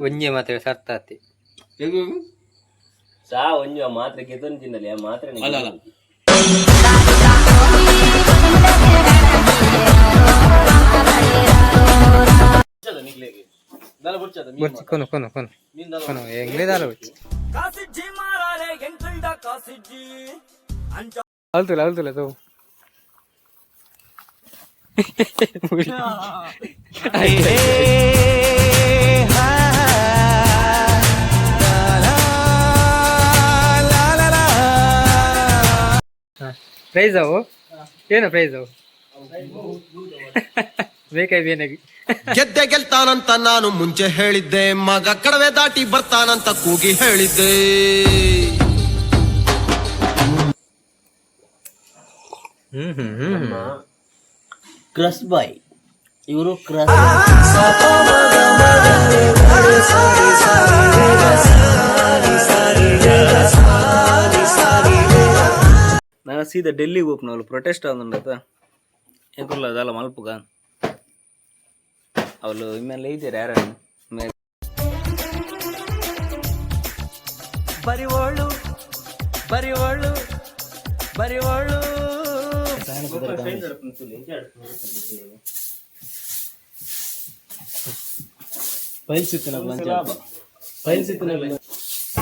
ಒಂಜಿ ಮಾತ್ರ ಸರ್ತಾತಿ. ಚಾ ಒಂಜಿ ಮಾತ್ರೆ ಗೆತೊಂಜಿಂಡಲಿ ಆ ಮಾತ್ರೆ. ಅಲ್ಲ ಅಲ್ಲ. ಬೊರ್ಚಿ, ಕೊನು ಕೊನು ಕೊನು ಕೊನು, ಎಂಗ್ಲೇ ದಾಲ ಬೊರ್ಚಿ. ಅಲ್ತುಲ ಅಲ್ತುಲ ತೋ. ಪ್ರೈಸ್ ಅವು ಏನು ಪ್ರೈಸ್ ಅವು ಬೇಕಾ ಬೇನಾಗಿ? ಗೆದ್ದೆ ಗೆಲ್ತಾನಂತ ನಾನು ಮುಂಚೆ ಹೇಳಿದ್ದೆ, ಮಗ ಕಡವೆ ದಾಟಿ ಬರ್ತಾನಂತ ಕೂಗಿ ಹೇಳಿದ್ದೆ. ಹ್ಮ್ ಹ್ಮ್ ಹ್ಮ್. ಕ್ರಸ್ ಬಾಯ್ ಇವರು ಕ್ರಸ್. ನಾನು ಸೀದಾ ಡೆಲ್ಲಿಗೆ ಹೋಗ್ನ, ಅವಳು ಪ್ರೊಟೆಸ್ಟ್ ಆಂದುಂಡತ. ಎಂಕುಲ್ಲ ದಾಲ ಮಲ್ಪುಗ ಅವಳು ಇಮ್ಮೆಲ್ಲ ಇದ್ದೀರ ಯಾರ? ಬರಿವೋಳು ಬರಿವೋಳು ಬರಿವೋಳು.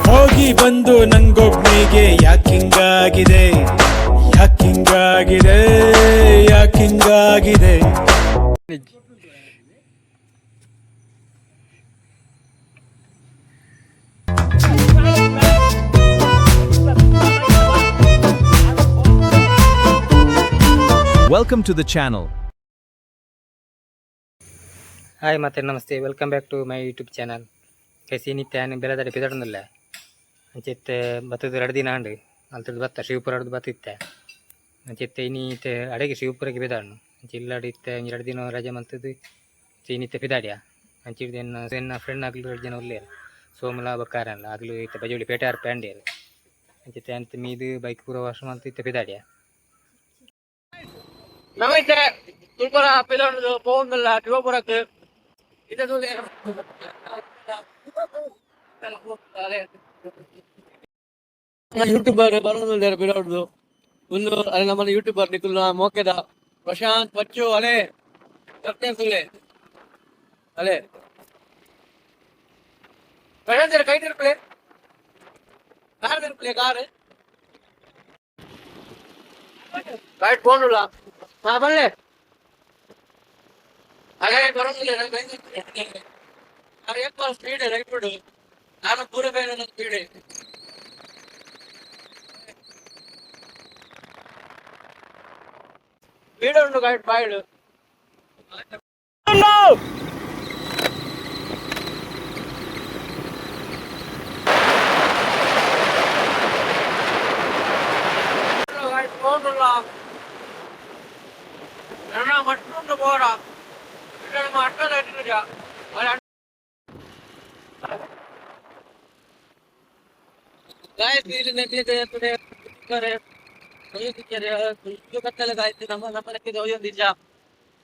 ಹೋಗಿ ಬಂದು ನಂಗೊಬ್ನಿಗೆ ಯಾಕಿಂಗಾಗಿದೆ, ಯಾಕಿಂಗಾಗಿದೆ, ಯಾಕಿಂಗಾಗಿದೆ? Welcome to the channel. Hi ಮತ್ತೆ namaste, welcome back to my YouTube channel. ಕೈಸಿ ನಿತ್ಯ ಯಾನ್ ಬೆಲದಡೆ ಪಿದಡೊಂದುಲ್ಲೆ. ಅಂಚೆ ಬತ್ತದ ರಡ್ಡ್ ದಿನ ಆಂಡ್. ಅಲ್ತುರ್ದು ಬತ್ತ ಶಿವಪುರ ಬತ್ತಿತ್ತೆ. ಅಂಚೆ ಇತ್ತೆ ಇನಿ ಇತ್ತೆ ಅಡೆಗೆ ಶಿವಪುರಕ್ಕೆ ಪಿದಾಡ್ನು. ಅಂಚೆ ಇಲ್ಲಡ್ ಇತ್ತೆ ಒಂಜಿ ರಡ್ಡ್ ದಿನ ರಜೆ ಮಲ್ತುದು ಇನಿತ್ತೆ ಪಿದಾಡ್ಯ. ಅಂಚಿರ್ದ್ ಎನ್ನ ಎನ್ನ ಫ್ರೆಂಡ್ ಅಕ್ಲು ರಡ್ಡ್ ಜನ ಉಲ್ಲೆರ್, ಸೋಮಲ ಬೊಕ್ಕ ಆರನ್ಲ. ಅಕ್ಲು ಇತ್ತೆ ಬಜೋಳಿ ಪೇಟೆ ಆರ್ಪೆ ಅಂಡೇರ್. ಅಂಚೆ ಅಂತ್ ಮೀದ್ ಬೈಕ್ ಪೂರ ವಾಶ್ ಮಲ್ತ್ ಇತ್ತೆ ಪಿದಾಡ್ಯ. ನಮಸ್ತೆ, ತುಳ್ಪರ ಪಿದೊಂದು ಪೋವೊಂದುಲ್ಲ ಶಿವಪುರಕ್ಕೆ. ಇತ್ತೆ ತೂಲೆ, ಯೂಟ್ಯೂಬರ್ ಬರೋದಿಲ್ಲ ಪಿದೊಂದು ಒಂದು ಅರೆ ನಮ್ಮನ್ನ ಯೂಟ್ಯೂಬರ್ ನಿಕುಲ್ನ ಮೋಕೆದ ಪ್ರಶಾಂತ್ ಪಚ್ಚು. ಅಲೆ ಸುಲೆ ಅಲೆ ಪ್ರಶಾಂತ್ ಕೈ ತಿರುಪಲೆ, ಕಾರ್ ತಿರುಪಲೆ, ಕಾರ್ ರೈಟ್ ಫೋನ್. ಹಾ ಬಲ್ಲೆ ಹಾಗಾಗಿ ಬರೋದಿಲ್ಲ. ಸ್ಪೀಡ್ ರೈಟ್ ಬಿಡು, ನಾನು ಪೂರ ಬೇರೆ ಸ್ಪೀಡ್ ಸ್ಪೀಡ್ ಉಂಟು ಗೈಡ್ ಬಾಯ್ಡು. ಫೋನ್ ನನ್ನ ಮಟ್ಟುಂಡು ಬೋರ ನಮ್ಮ ಅಟ್ಟದ. ಕತ್ತಲೆ ಗಾಯ್ತು, ನಮ್ಮ ನಮ್ಮ ಲೆಕ್ಕದ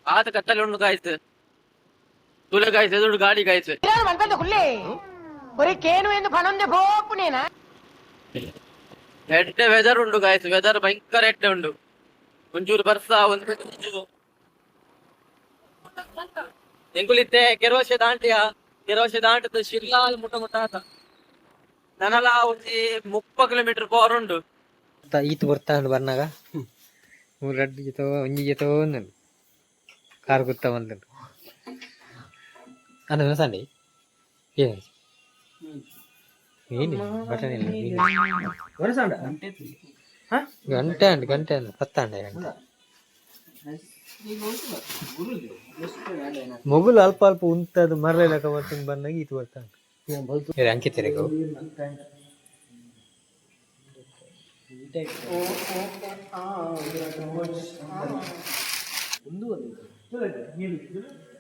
ಆತ ಕತ್ತಲೆ ಉಂಡು ಗಾಯ್ತು. ತುಲೆ ಗಾಯ್ತು, ಎದುರು ಗಾಡಿ ಗಾಯ್ತು. ಎಡ್ಡೆ ವೆದರ್ ಉಂಡು ಗಾಯ್ತು, ವೆದರ್ ಭಯಂಕರ ಎಡ್ಡೆ ಉಂಡು. ಒಂಚೂರು ಬರ್ಸ, ಒಂದು ಎಂಕುಲಿತ್ತೆ ಕೆರೋಶೆ ದಾಂಟಿಯ, ಕೆರೋಶೆ ದಾಂಟದ ಶಿರ್ಲಾಲ್ ಮುಟ್ಟ ಮುಟ್ಟ ಆತ. ನನಲ ಒಂಜಿ 30 ಕಿಲೋಮೀಟರ್ ಪೋರ್ ಉಂಡು. ಈತ್ ಬರ್ತಾ ಉಂಡು. ಬರ್ನಾಗ ಮೂರು ರಡ್ಡ್ ಜೊತೆ ಒಂಜಿ ಜೊತೆ ಒಂದುಂಡು. ಕಾರ್ ಗುತ್ತ ಬಂದುಂಡು ಅಂದ ಸಂಡೆ. ಏನು ಏನು ಬಟನ್ ಇಲ್ಲ. ಗಂಟೆ ಅಂಡ್ ಗಂಟೆ ಅಂಡ್ ಪತ್ತಾಂಡೆ ಗಂಟೆ. ಮೊಗುಲು ಅಲ್ಪ ಅಲ್ಪ ಉಂತದು ಮರಳೆ ಲೆಕ್ಕ ಬರ್ತಂದು. ಬಂದಾಗ ಈತು ಬರ್ತಾ ಉಂಟು. ಅಂಕಿತರಿಗೂ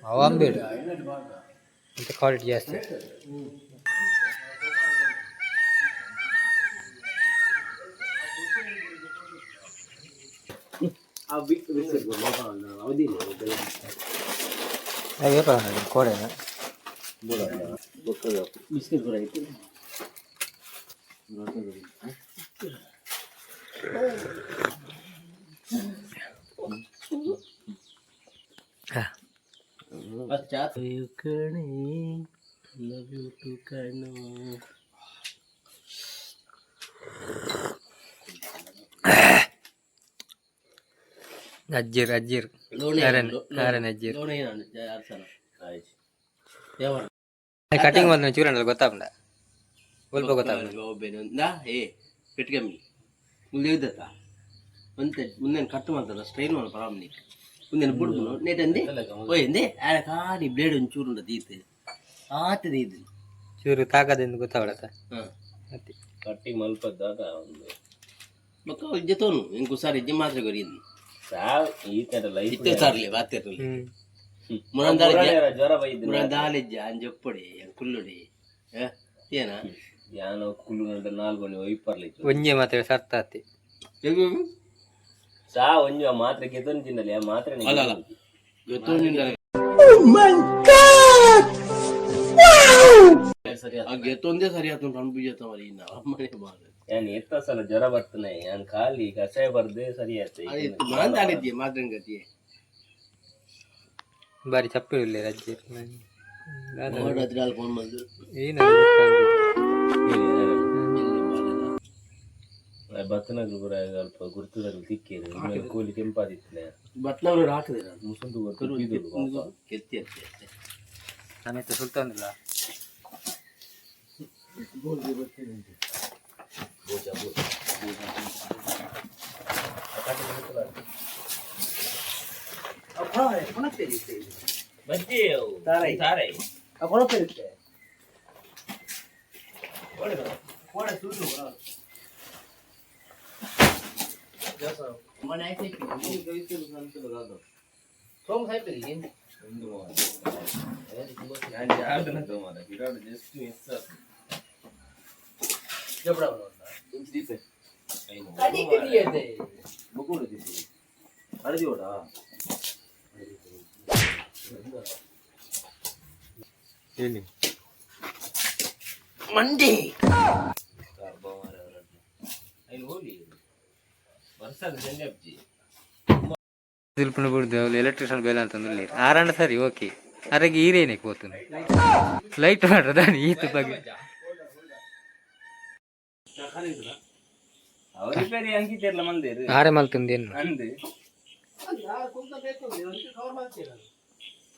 ಅವ ಅಂಬೇಡು ಅಂತ ಕ್ವಾಲಿಟಿ ಜಾಸ್ತಿ. ಕೋಡೆ. ಬಿಸ್ಕೆಟ್ ಕೂಡ ಐತಿ. ಕಣೆ, ಲವ್ you to ಕಣೋ. ಅಜ್ಜಿರ್ ಅಜ್ಜಿರ್ ಆರನ್ ಅಜ್ಜಿರ್. ಕಟಿಂಗ್ ಬಂದ ಚೂರ ಗೊತ್ತಾಪುಂಡ, ಒಲ್ಪ ಗೊತ್ತಾಪುಂಡ. ಏ ಪೆಟ್ಕಮ್ಮಿ ಮುಂದೆ ಇದ್ದತ್ತ ಒಂತೆ ಮುಂದೆ ಕಟ್ ಮಾಡ್ತಾರ, ಸ್ಟ್ರೈನ್ ಮಾಡ ಪರಾಮ್ನಿ ಮುಂದೆ ಬುಡ್ಬುನು ನೇಟಂದಿ ಓಯ್ ಆಡ ಖಾಲಿ ಬ್ಲೇಡ್ ಒಂದು ಚೂರು ಉಂಡ ದೀತೆ ಆತದ ಇದು. ಚೂರು ತಾಕದಿಂದ ಗೊತ್ತಾವಡತ್ತ. ಹಾಂ. ಕಟ್ಟಿಂಗ್ ಮಲ್ಪದ್ದಾದ ಒಂದು. ಬೊಕ್ಕ ಜೊತೋನು ಇಂಕು ಸಾರಿ ಇಜ್ಜೆ ಮಾತ್ರ ಗೊರಿಯಿಂದ. ಸಾವ್ ಈತನ ಲೈಫ್. ಇತ್ತೆ ಸಾರ್ಲೆ ಬಾತಿರ್ಲಿ. ಹ್ಮ್. ಜ್ವರ ಬೈದ್. ಮುರಂದಾಲಿಜ್ಜ ಅಂಜೊಪ್ಪಡಿ ಕುಲ್ಲುಡಿ ಏನ. ಯಾನೋ ಕುಲ್ಲು ನಡ ನಾಲ್ಗೊಣಿ ಒಯ್ಪರ್ಲಿ. ಒಂಜೆ ಮಾತ್ರ ಸರ್ತಾತಿ. ಸಾ ಒಂಜಿ ಮಾತ್ರೆ ಗೆತೊಂಜಿನಲ್ಲಿ ಆ ಮಾತ್ರೆ. ಅಲ್ಲ ಅಲ್ಲ, ಗೆತ್ತೊಂಜಿಂದ ಸರಿ. ಆ ಗೆತ್ತೊಂದೇ ಸರಿ ಆತು ಪಂಪು ಜೊತೆ ಮರಿ ಇನ್ನ ಅಮ್ಮನೆ ಬಾರ. ಯಾನ್ ಎತ್ತ ಸಲ ಜ್ವರ ಬರ್ತನೆ, ಯಾನ್ ಖಾಲಿ ಕಷಾಯ ಬರ್ದೆ ಸರಿ ಆಯ್ತು. ಮಾಂದಾಲಿದ್ದೆ ಮಾತ್ರ ಗತಿ. ಬಾರಿ ಚಪ್ಪಿ ಇಲ್ಲ ಅಜ್ಜಿರ್. ರಾತ್ರಿ ಅಲ್ಲಿ ಫೋನ್ ಬಂದು. ಏನು? ಬತ್ತನಗಳು ಪೂರ ಅಲ್ಪ ಗುರ್ತದಗಳು ತಿಕ್ಕೇರು, ಇನ್ಮೇಲೆ ಕೂಲಿ ಕೆಂಪಾದಿತ್ತಲೆ. ಬತ್ನವರು ಹಾಕಿದೆ ನಾನು. ಮುಸುಂದು ಗೊತ್ತು ಬೀದುಡು ಪಾಪ. ಕೆತ್ತಿ ಅತ್ತೆ ಅತ್ತೆ. ನಮ್ಮಿತ್ತು ಸುಲ್ತಾನಿಲ್ಲ. ಬಜ್ಜಿ ಅವು, ತಾರೈ. ಯಾನ್ ಜಾರ್ದನ ತೋಮಾರ, ಬಿರಾಡು ಜಸ್ಟ್ ಮಿಸ್ ಆತು. ಹೇಳಿ. ಮಂಡಿ. ಐನ್ ಹೋಗಿ ವರ್ಷದ ಸಂಜೆ ಅಪ್ಜಿ. ತಿಳ್ಕೊಂಡು ಬಿಡ್ದು ಎಲೆಕ್ಟ್ರಿಷಿಯನ್ ಬೇಲೆ ಅಂತಂದ್ರೆ ಆರಂಡ ಸರಿ ಓಕೆ, ಅರೆಗೆ ಈರೇನೆ ಕೋತು ಲೈಟ್ ಮಾಡ್ರದ ಈತು ಬಗ್ಗೆ. ಅವ್ರ ರಿಪೇರಿ ಅಂಕಿತಿರ್ಲ ಮಂದಿರು. ಆರೆ ಮಲ್ತುಂದೇನು? ಅಂದು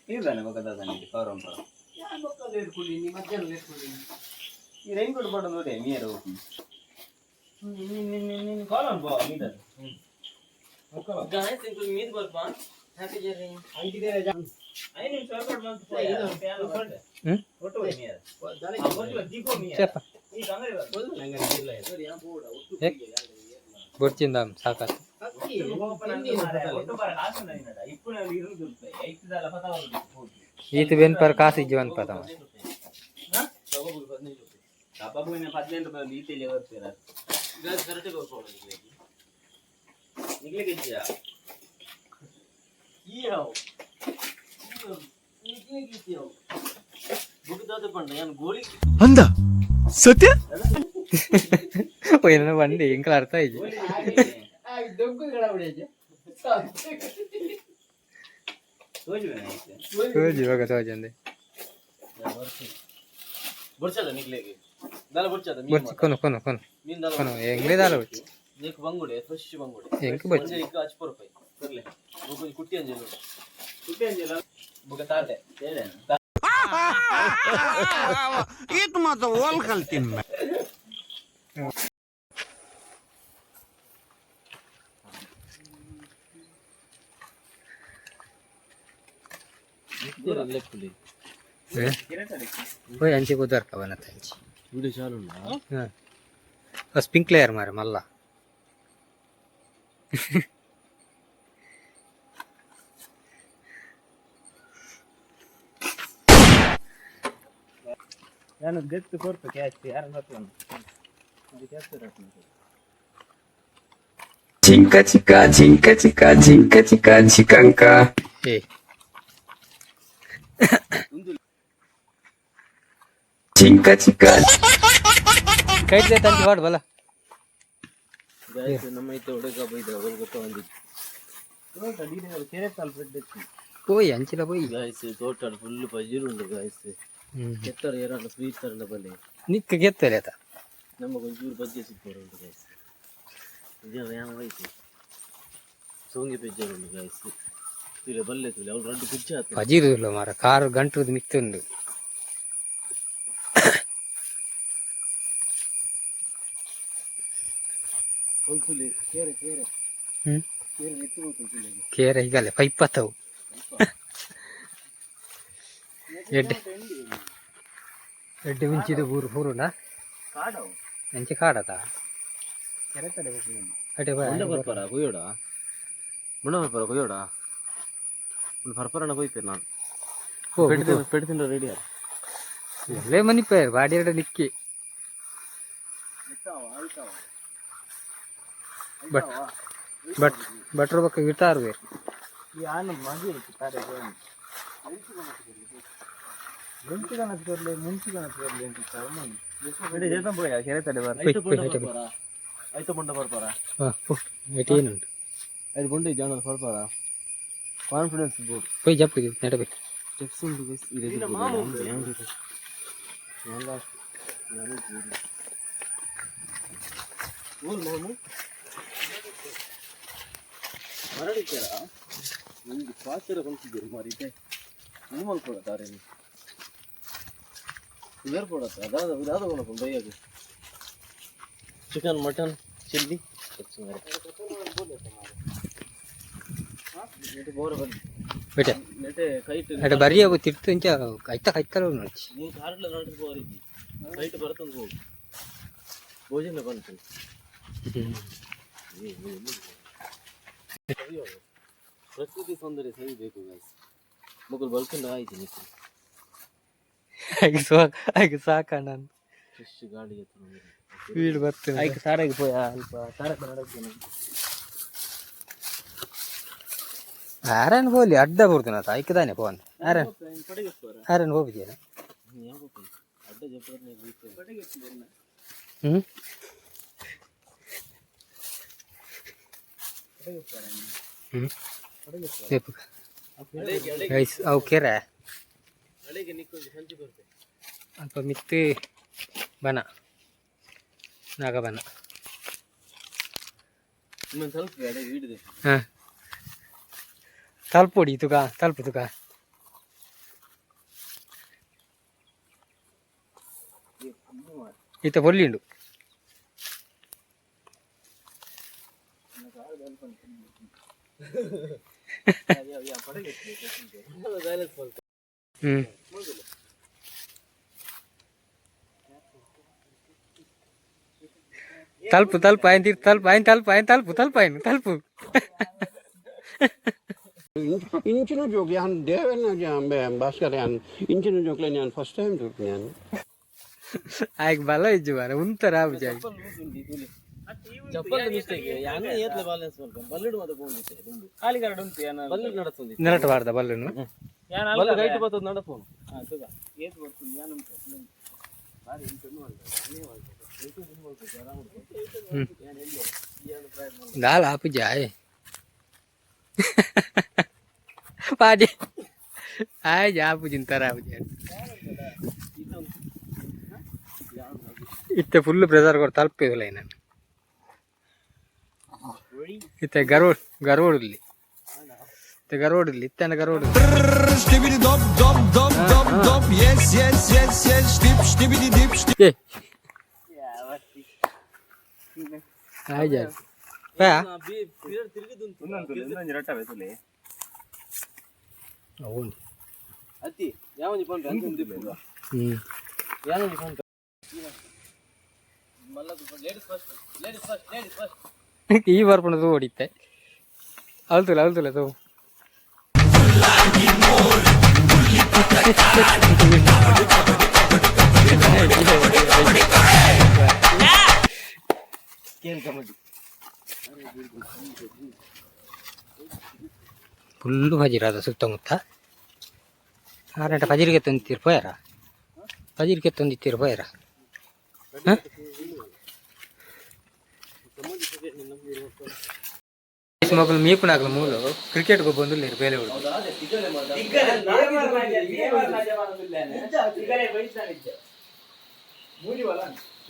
ಇದ್ದಾನೆ ಬೊಕದ ಪವರ್ ಉಂಟು. ಈ ರೈನ್ ಕೋಟ್ ಪಾಡ ನೋಡಿ ಮೀಯರ ಹೋಗಿ ಕಾಲನ್ ಬಾ ಮೀದ. ಹ್ಮ್. ಚಪ್ಪ ಬೊಡ್ಚಿಂದ ಸಾಕಾತು. ಈತ ಬೆನ್ ಪರ್ ಕಾಸು ಇಜ್ಜಿ ಪತಮ. 18 ರೂಪಾಯಿ ಈತೆಲಿ ಬರ್ತೀರ ನಿಗ್ಲಿಕ್ಕೆ ಇಜ್ಜಿಯಾ? ಅಂದ ಸತ್ಯ. ಏನೋ ಬಂದು ಎಂಕಲ ಅರ್ಥ ಇಜ್ಜಿ. ತೋಜಿ ಇವಾಗ ತೋಜಂದೆ. ಬುಡ್ಚದ ನಿಗ್ಲಿಗೆ ದಾಲ ಬುಡ್ಚದ. ಬೊಡ್ಚಿ ಕೊನು ಕೊನು ಕೊನು ಕೊನು ಎಂಗ್ಲೇ ದಾಲ ಬೊಡ್ಚಿ. ನೀಕ್ ಬಂಗುಡೆ, ಫ್ರೆಶ್ ಬಂಗುಡೆ. ಎಂಕ್ ಬೊಡ್ಚಿ. ಒಂಜೆ ಇಕ್ ಅಚ್ಪ ರೂಪಾಯಿ ಬರ್ಲೆ ಬೊಕ ಕುಟ್ಟಿ ಅಂಜಲ್ ಕುಟ್ಟಿ ಅಂಜಲ್ ಬೊಕ ತಾಟೆ. ಓಯ್ ಅಂಚೆ ಕುದರ್ಕ ಬನತ ಅಂಚಿ. ವಿಡಿಯೋ ಚಾಲು. ಹಾಂ, ಸ್ಪಿಂಕ್ಲೇಯರ್ ಮಾರೆ ಮಲ್ಲ. ನಾನು ಗೆತ್ತು ಕೊರ್ಪು ಕ್ಯಾಚ್ ಯಾರು. ಜಿಂಕ ಚಿಕ್ಕ ಜಿಂಕ ಚಿಕ್ಕ ಜಿಂಕ ಚಿಕ್ಕ ಜಿಕಂಕ. ಏ. ಜಿಂಕ ಚಿಕ್ಕ. ಕೈಟ್ ತಂತಿ ವಾಡ್ ಬಲ. ನಮ್ಮ ಇತ್ತೆ ಹುಡುಗ ಬೈದ ಗೊತ್ತ ಬಂದಿತ್ತು. ಪೋಯಿ ಅಂಚಿಲ ಪೋಯಿ. ಗಾಯ್ಸ್, ತೋಟ ಫುಲ್ ಪಜಿರು ಉಂಡು ಗಾಯ್ಸ್. ಕೆತ್ತರ ಏರಾಂಡ ಫ್ರೀ ತರಂಡ ಬಲೆ. ನಿಕ್ಕ ಗೆತ್ತಲೆ ಆತ. ನಮಗೆ ಒಂಚೂರು ಬಜ್ಜೆ ಸಿಕ್ಕೋರು ಉಂಟು ಗಾಯ್ಸ್. ಇದೇ ಯಾನ್ ಹೋಯ್ತು ಸೋಂಗಿ ಪೆಜ್ಜರು ಉಂಡು ಗಾಯ್ಸ್. ತುಲೆ ಬಲ್ಲೆ ತುಲೆ ಅವ್ರು ರಡ್ಡು ಕುಚ್ಚ ಆತ. ಪಜೀರುಲ್ಲ ಮಾರ, ಕಾರು ಗಂಟುದು ಮಿತ್ತುಂಡು. ಒಂದು ತುಲೆ ಕೇರೆ ಕೇರೆ. ಹ್ಮ್. ಕೇರೆ ಮಿತ್ತು ಹೋಗ್ತು ತುಲೆ. ಕೇರೆ ಈಗಲೇ ಪೈಪತ್ತವು ಎಡ್ಡೆ ಎಡ್ಡೆ ಮುಂಚಿದ ಊರು ಪೂರುಂಡ. ಕಾಡವು. ಅಂಚೆ ಕಾಡತ ಅಡ್ಡೆ ಬಾ. ಮುಂಡ ಬರ್ಪರ ಕೊಯ್ಯೋಡ, ಮುಂಡ ಬರ್ಪರ ಕೊಯ್ಯೋಡ, ಒಂದು ಪರ್ಪರಣ ಕೊಯ್ಪೇರು ನಾನು. ಹೋ. ಪೆಡ್ತಿಂಡ ರೆಡಿ. ಎಲ್ಲೇ ಮನಿಪೇರು ಬಾಡಿ ಎರಡು ನಿಕ್ಕಿ but but butter ಬಕ್ಕ ಗಿಟಾರ್ ಬೇರೆ. ಐತ ಬೊಂಡ ಬರ್ಪರ, ಐತ ಬೊಂಡ ಬರ್ಪರ. ಹಾಂ, ಐಟ್ ಏನುಂಟು? ಐದು ಬೊಂಡ ಜಾಣ ಬರ್ಪರ, ಕಾನ್ಫಿಡೆನ್ಸ್ ಬೋರ್ಡ್. ಪೋಯ್ ಜಪ್ಪು ನೆಟ ಪೋಯ್. ಸ್ಟೆಪ್ಸ್ ಉಂಟು guys. ಇದೆ chicken mutton chilli. ಬೇಟೆ. ನೆಟೆ ಕೈಟ್. ಅಡ ಬರಿಯ ತಿರ್ತು ಇಂಚ ಐತ ಕೈತಲ ನೋಡ್ಚಿ. ನೀನು ಕಾರ್ಡ್ಲ ನಾಟಕ ಹೋಗಿ ಕೈಟ್ ಬರ್ತಂದು ಹೋಗಿ ಭೋಜನ ಬಂತು. ಪ್ರಕೃತಿ ಸೌಂದರ್ಯ ಸವಿಬೇಕು ಗೈಸ್. ಮಕ್ಕಳು ಬಲ್ಕೊಂಡು ಆಯ್ತು ನಿಕ್ಕು. ಐಗೆ ಸಾಕ, ಐಗೆ ಸಾಕ ನಾನು. ಫ್ರೆಶ್ ಗಾಳಿ. ಸ್ಪೀಡ್ ಬರ್ತದೆ. ಐಕ್ ಸಾರಾಗಿ ಪೋಯ ಅಲ್ಪ ಸಾರಕ್ಕೆ ನಡಕ್ಕೆ. ಆರನ್ ಬೋಲಿ ಅಡ್ಡ ಬರ್ತದೆ ಐಕ್ ತಾನೆ ಫೋನ್ ಆರನ್ ಆರನ್ ಹೋಗಿದ್ದೇನೆ. ಹ್ಮ್ ಹ್ಮ್ ಗೈಸ್, ಅವು ಕೆರೆ ಅಲ್ಪ ಮಿತ್ತು ಬನ, ನಾಗಬನ. ಇನ್ನೊಂದು ಸ್ವಲ್ಪ ಅಡೆಗೆ ಹಿಡಿದೆ. ಹಾಂ, ತಲುಪೋಡಿ ತುಕ ತಲುಪು ತುಕ. ಈತ ಪೊಲ್ಲಿ ಉಂಡು. ಹ್ಮ್ ತಲುಪು ತಲುಪು ಆಯ್ತು ತೀರ್ ತಲುಪು ಆಯ್ತು ತಲುಪು ಆಯ್ತು ತಲುಪು ತಲುಪು ಆಯ್ತು ತಲುಪು. ಇಂಚಿನ ಜೋಕ್ ಯಾನ್ ದೇವೆಲ್ನ ಭಾಸ್ಕರ್, ಯಾನ್ ಇಂಚಿನ ಜೋಕ್ಲೆ ನಾನು ಫಸ್ಟ್ ಟೈಮ್ ಜೋಕ್ ನಾನು. ಆಯ್ಕೆ ಬಲ ಇಜ್ಜು ಬಾರ ಉಂತರ ಆಪುಜಿ. ಚಪ್ಪಲ್ ಮಿಸ್ಟೇಕ್ ಯಾನ್ ಏತ್ಲ ಬ್ಯಾಲೆನ್ಸ್ ಮಲ್ಪೆ ಬಲ್ಲಿಡು ಮಾತ ಪೋಂದಿತ್ತೆ ದುಂಬು ಖಾಲಿ ಕಾರ್ಡ್ ಉಂಟು ಯಾನ. ಬಲ್ಲಿಡು ನಡತುಂದಿ. ನೆಲಟ ಬಾರ್ದ ಬಲ್ಲನು. ಬಲ್ಲು ರೈಟ್ ಬರ್ತದ ನಡಪೋನು. ಹಾ ತುಗ ಏತ್ ಬರ್ತದೆ ಯಾನ್ ಉಂಟು. ದಾಲ ಆಪುಜಿ ಆಯ್ ಪಾಡಿ ಆಯ್ ಆಪುಜಿ ತರ ಆಪುಜಿ. ಇತ್ತೆ ಫುಲ್ ಪ್ರೆಸರ್ ಕೊಡ್ ತಲುಪಿದಿಲ್ಲ ನಾನು. ಇತ್ತೆ ಗರ್ವಡ್ ಗರ್ವಡಿಲ್ಲಿ ಇತ್ತೆ ಗರ್ವಡಿಲ್ಲಿ ಇತ್ತನ ಗರ್ವಡ್. Skibidi dop dop dop dop dop, yes yes yes yes, dip skibidi dip. ಏ ಆಯ್ ಜಾಯ್ ಪಾ. ಇನ್ನೊಂದು ರೊಟ್ಟ ಬೇಕಲ್ಲಿ. ಉಂಡು. ಅತ್ತಿ ಯಾವೊಂಜಿ ಪನ್ಪೆ ಅಂಚ ಉಂದು ಇಪ್ಪುಗ. ಹ್ಮ್. ಯಾವೊಂಜಿ ಪನ್ಪೆ ಮಲ್ಲದು. Ladies first, ladies first, ladies first. ಈ ಬರ್ಪಣದು ಓಡಿತ್ತೆ ಅಲ್ತುಲ ಅಲ್ತುಲ ತೋ. ಕೇನ್ ಕಬಡ್ಡಿ. ಫುಲ್ಲು ಪಜಿರು ಅದ ಸುತ್ತಮುತ್ತ. ಆರಟ ಪಜಿರಿಗೆ ತಂದಿತ್ತೀರು ಪೋಯಾರ, ಪಜಿರಿಗೆ ತಂದಿತ್ತೀರು ಪೋಯಾರ. ಮಗಲು ಮೀಪುನಾಗಲು ಮೂಲು ಕ್ರಿಕೆಟ್ ಗೊಬ್ಬೊಂದು ಬೇಲೆ ಹುಡುಗ.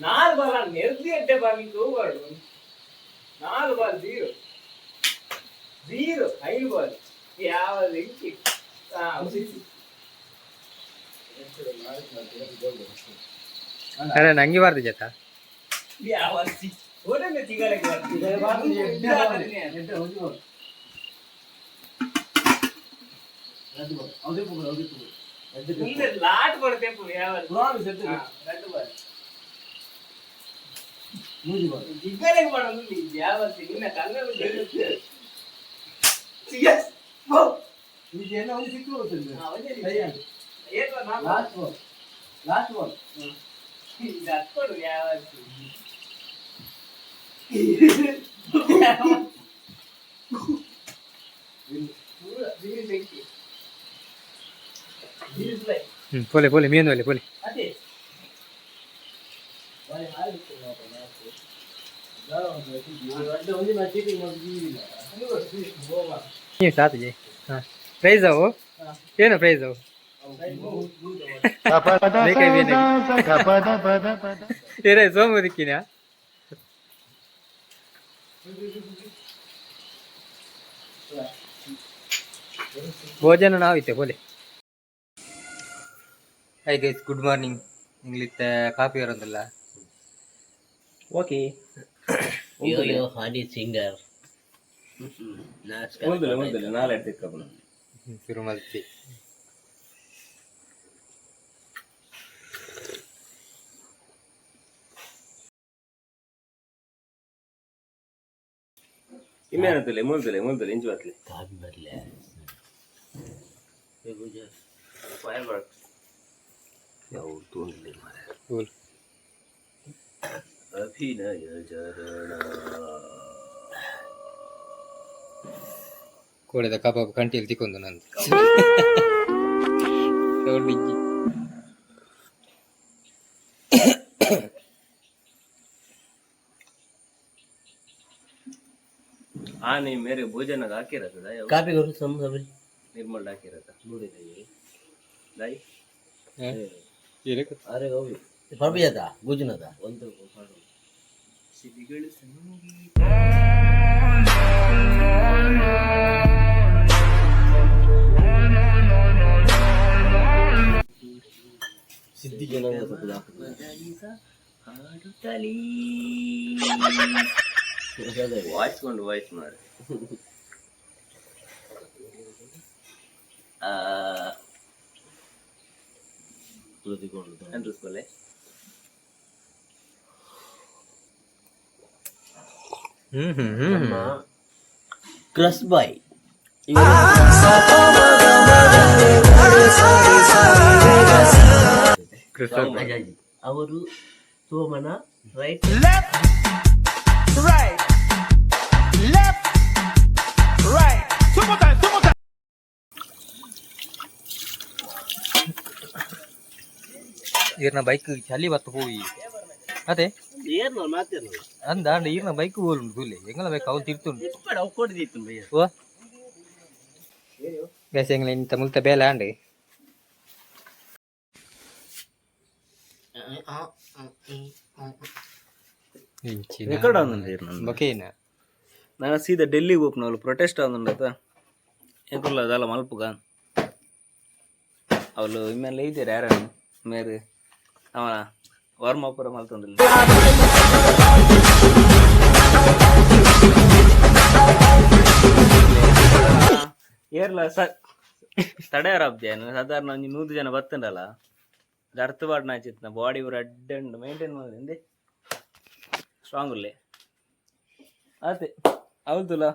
ನಾಲ್ ಬಾಲ್ ನೆರ್ದಿ ಅಡ್ಡೆ ಬಾಲ್ ಹೋಗ್ಬಾರ್ದು. ನಾಲ್ ಬಾಲ್ 0 0, 5 ಬಾಲ್ ಯಾವ ಇಂಚಿ. ಅರೆ ನಂಗೆ ಬಾರ್ದು ಜತ. ಯಾವ ಓಡಂಗ ತಿಗಲೆ. ಲಾಟ್ ಕೊಡ್ತೇಪು ಯಾವ 2 ಬಾಲ್ ಜಿಗ್ಗಲೆಗೆ ಮಾಡೋದು ಯಾವ ನಿನ್ನ ಕಣ್ಣು. Last ball. ಇದು ಹತ್ಕೊಡು ಯಾವ. ಹ್ಞೂ, ಪೋಲೆ ಪೋಲೆ, ಮೀನು ಒಲೆ ಪೋಲೆ. ಅದೇ. ನೀವು ಸಾತು ಜೈ. ಹಾಂ, ಪ್ರೈಸ್ ಅವು ಏನು ಪ್ರೈಸ್ ಅವು? ಏನೇ ಸೋಮು ದಿಕ್ಕಿನ ಭೋಜನ ನಾವಿತ್ತೆ ಬೋಲೆ. Hi guys, good morning. ಇಂಗ್ಲಿತ್ತೆ ಕಾಫಿ ಬರೋದಿಲ್ಲ. Okay. Yo yo honey singer. ಉಂದುಲೆ ಉಂದುಲೆ ನಾಳೆ ತಿಕ್ಕಪ್ಪನ. ಶುರು ಮಲ್ತಿ. ಇನ್ನೇನಂತಲೆ ಮುಲ್ದಲೆ ಮುಲ್ದಲೆ ಇಂಚು ಬತ್ಲೆ. ಕಾಫಿ ಬರಲೆ. Fireworks. ಯಾವ ತೂಂಡ್ಲಿ ಮಾರೆ. ಬೋಲ್. ಅಭಿನಯ ಚರಣ. ಕೋಳಿದ ಕಬಾಬ್ ಕಂಟಿಯಲ್ಲಿ ತಿಕ್ಕೊಂದು ನಂದು ಸೌಂಡ್ ಇಜ್ಜಿ. ಆ ನೀ ಮೇರೆ ಭೋಜನಗ ಹಾಕಿರತ್ತದ. ಕಾಫಿ ಕೊಡು ಸಮ ಸಮ. ನಿರ್ಮಲ್ ಹಾಕಿರತ್ತ ದೈ. ಅರೆ ಹೋಗಿ ಪರ್ಬಿಯದ ಗುಜನದ ಒಂದು. ಸಿಡಿಗಳು ಸಂಗೀತ. ಸಿದ್ಧಿ ಜನಾಂಗ ಸ್ವಲ್ಪ ಹಾಡುತ್ತಲೀ ವಾಯ್ಸ್ ಕೊಂಡು ವಾಯ್ಸ್ ಮಾರೆ. ಆ ಎಂಟ್ರೆಸ್ ಬಲ್ಲೆ. ಹ್ಮ್ ಹ್ಮ್ ಹ್ಮ್. ಕ್ರಸ್ ಬಾಯ್. ಅವರು ಸೋಮನ right. Right, left, right. Two more times, two more times. ಈರ್ನ ಬೈಕ್ ಚಲಿ ಬತ್ತು ಹೋಗಿ ಅದೇ. ಏನು ಮಾತೇನು? ಅಂದ ಅಂಡ ಈರ್ನ ಬೈಕ್ ಹೋಲುಂಡು ತೂಲೆ, ಎಂಗಲ ಬೈಕ್ ಅವನು ತಿರ್ತುಂಡು. ಅವು ಕೊಡ್ದಿತ್ತು ಭಯ್ಯ. ಓ ಗೈಸ್, ಎಂಗ್ಲ ಇಂತ ಮುಲ್ತ ಬೇಲೆ ಆಂಡ್. ರೆಕಾರ್ಡ್ ಆಂದುಂಡು ಇರ್ನ. ಬೊಕೇನ. ನಾನು ಸೀದಾ ಡೆಲ್ಲಿಗೆ ಹೋಗ್ನ ಅವ್ಲು ಪ್ರೊಟೆಸ್ಟ್ ಆಂದುಂಡತ. ಎಂಕುಲ್ಲ ದಾಲ ಮಲ್ಪುಗ ಅವಳು ಇಮ್ಮೆಲ್ಲ ಇದ್ದೀರ ಯಾರನ್ನು ಮೇರೆ ಅವನ ವರ್ಮಾಪುರ ಮಲ್ತೊಂದಿಲ್ಲ. ಏರ್ಲ ಸ ತಡೆಯರಾಬ್ದೆ ಸಾಧಾರಣ ಒಂಜಿ 100 ಜನ ಬತ್ತಂಡಲ್ಲ ಅರ್ಥ ಪಾಡ್ ನಾಚಿತ್ನ ಬಾಡಿ ಪೂರ ಅಡ್ಡ ಉಂಡು ಮೇಂಟೈನ್ ಮಾಡಿದೆ ಸ್ಟ್ರಾಂಗ್ ಉಲ್ಲೆ ಆತೆ ಅವಲ್ತುಲ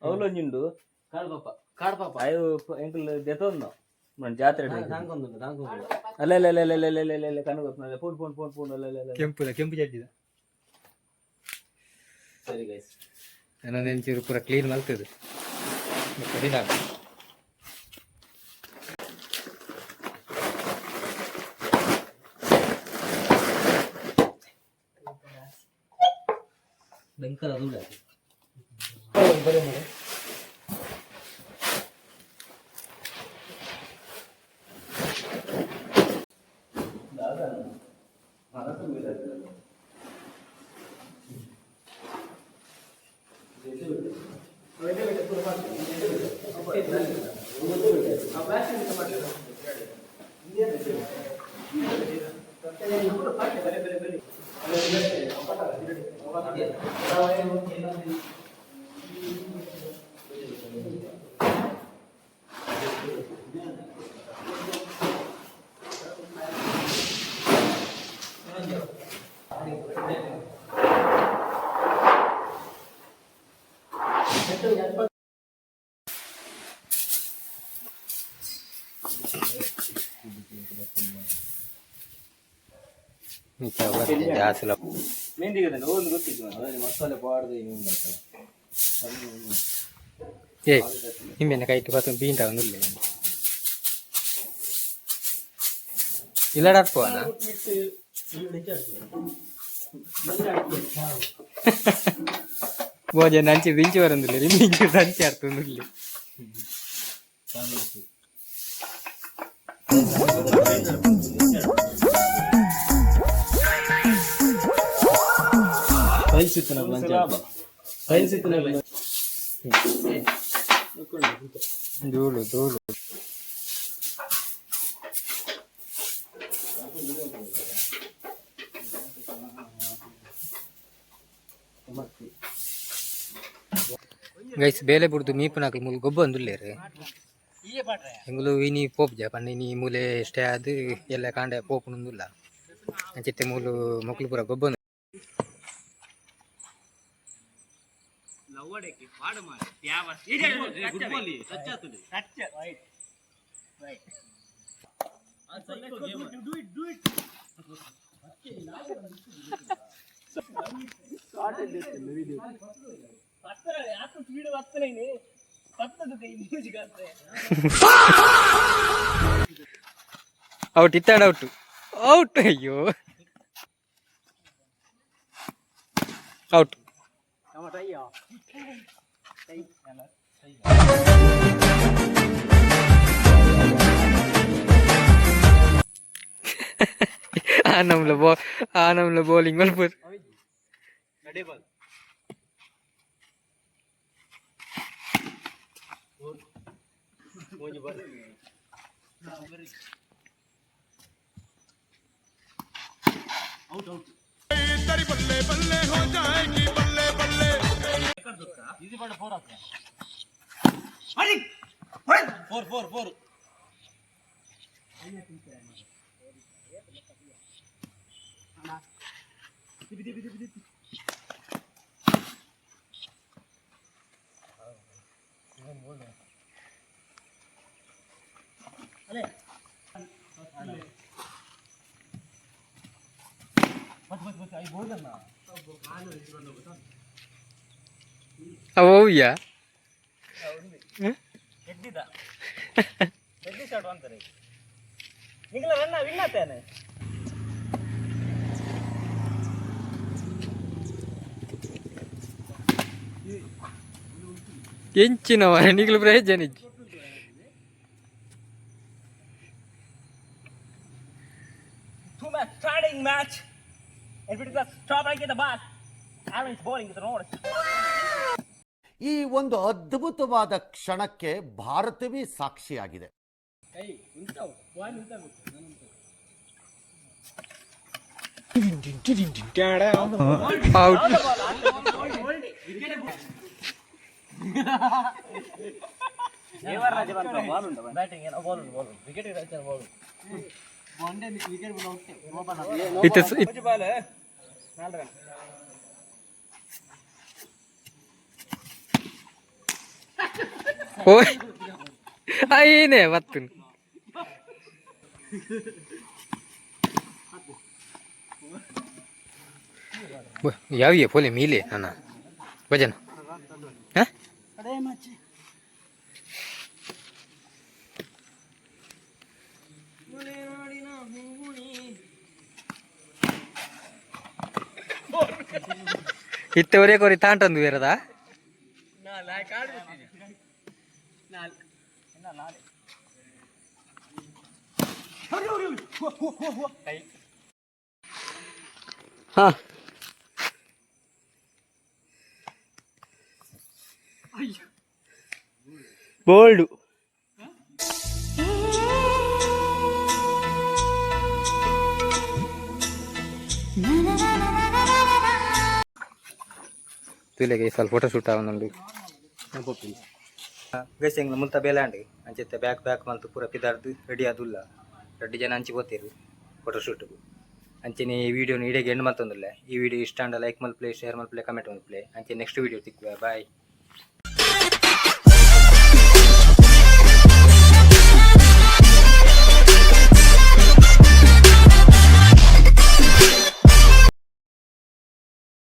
ಅವಲು ಒಂಜಿ ಉಂಡು. ಕಾಡ್ಪಾಪ ಕಾಡ್ಪಾಪ. ಅಯ್ಯೋ ಎಂಕುಲ್ ದೆತೊಂದು మన ಜಾತ್ರೆ. ತಾಂಕೊಂದುಂಡು ತಾಂಕೊಂದುಂಡು. ಅಲ್ಲ ಅಲ್ಲ ಅಲ್ಲ ಅಲ್ಲ ಅಲ್ಲ ಅಲ್ಲ ಅಲ್ಲ ಕಣ್ಣು ಗೊತ್ತಲ್ಲ ಪೂನ್ ಪೂನ್ ಪೂನ್ ಪೂನ್ ಅಲ್ಲ ಅಲ್ಲ ಅಲ್ಲ. ಕೆಂಪುದ ಕೆಂಪು ಚಡ್ಡಿದ. ಸರಿ ಗೈಸ್. ಒಂಚೂರು ಪೂರ ಕ್ಲೀನ್ ಮಲ್ತದು ದಿನ. ಬೆಂಕರ ದೂರ. ಜಾಸ್ತಿ. ಮೆಹಂದಿ ಒಂದು ಗೊತ್ತಿತ್ತು. ಮಸಾಲೆ ಪಾಡ್ದು. ಏ, ನಿಮ್ಮೆನ್ನ ಕೈಟ್ ಬತ್ತ ಬೀಂಟ ಒಂದುಲ್ಲೆ ಇಲ್ಲಡಾಡ್ಪೋನ. ಭೋಜನ ಅಂಚಿ ದಿಂಚಿ ಬರಂದಿಲ್ಲ, ನಿಮ್ಗೆ ಇಂಚಿ ಅಂಚಿ ಆಡ್ತೊಂದುಲ್ಲೆ. ಫೈಲ್ಸ್ ಇತ್ತು ಲಂಚ, ಫೈಲ್ಸ್ ಇತ್ತು. ಧೂಳು ಧೂಳು. ಗೈಸ್, ಬೇಲೆ ಬುಡ್ದು ಮೀಪುನಾಕಲ್ ಮೂಲು ಗೊಬ್ಬ ಒಂದುಲ್ಲೇರು. ಎಂಗುಲು ಇನಿ ಪೋಪುಜ ಪಂಡ ಇನಿ ಮೂಲೆ ಸ್ಟೇ ಆದ್ ಎಲ್ಲ ಕಾಂಡೆ ಪೋಪುನುಂದುಲ್ಲ. ಅಂಚಿತ್ತೆ ಮೂಲು ಮೊಕ್ಲು ಪೂರ ಗೊಬ್ಬ. ಔಟ್ ಇತ್ತಾಡ, ಔಟ್ ಔಟ್, ಅಯ್ಯೋ, ಔಟ್. ಆ ನಮ್ಲ ಬೋ ಆ ನಮ್ಲ ಬೌಲಿಂಗ್ ಮಲ್ಪುರ್. Four four four. ಅವು ಯಾ. ಎಡ್ಡಿದ ಎಡ್ಡಿ ಶಾಟ್ ಅಂತಾರೆ. ನಿಂಗಲ ರನ್ನ ವಿನ್ ಆತೇನೆ. ಎಂಚಿನವ ನಿಗ್ಲು ಪ್ರಯೋಜನ ಇಜ್ಜಿ. Two match starting match. And it is the stop right at the back. Aaron is bowling with the road. ಈ ಒಂದು ಅದ್ಭುತವಾದ ಕ್ಷಣಕ್ಕೆ ಭಾರತವೇ ಸಾಕ್ಷಿಯಾಗಿದೆ. ಔಟ್. ಬ್ಯಾಟಿಂಗ್ ಏನೋ ಬಾಲ್ ಬಾಲ್ ವಿಕೆಟ್ ಬಾಲ್. ಇತ್ತ. Ball 4 run. ಓಯ್, ಐನೇ ಬತ್ತುನ್. ಯಾವಿಗೆ ಪೋಲೆ ಮೀಲೆ ಅಣ್ಣ ಭಜನ. ಇತ್ತೆ ಒರೇ ಕೊರಿ ತಾಂಟೊಂದು ಬೇರದ. ಹಾ, ಬೋಲ್ಡು. ತೂಲೆಗೆ ಈ ಸಲ ಫೋಟೋ ಶೂಟ್ ಆವೊಂದುಂಡು. ಗೈಸ್, ಎಂಗ್ಲ ಮುಲ್ತ ಬೇಲೆ ಆಂಡ್. ಅಂಚೆತ್ತೆ ಬ್ಯಾಕ್ ಬ್ಯಾಕ್ ಮಲ್ತ್ ಪೂರ ಪಿದಾರ್ದು ರೆಡಿ ಆದುಲ್ಲ. ರಡ್ಡ್ ಜನ ಅಂಚಿ ಪೋತೆರ್ ಫೋಟೋ ಶೂಟ್ಗು. ಅಂಚೆನೆ ಈ ವಿಡಿಯೋನು ಇಡೆಗ್ ಎಂಡ್ ಮಲ್ತೊಂದುಲ್ಲೆ. ಈ ವಿಡಿಯೋ ಇಷ್ಟ ಆಂಡ ಲೈಕ್ ಮಲ್ಪುಲೆ, ಶೇರ್ ಮಲ್ಪುಲೆ, ಕಮೆಂಟ್ ಮಲ್ಪುಲೆ. ಅಂಚೆ ನೆಕ್ಸ್ಟ್ ವಿಡಿಯೋ ತಿಕ್ಕುವೆ. ಬಾಯ್.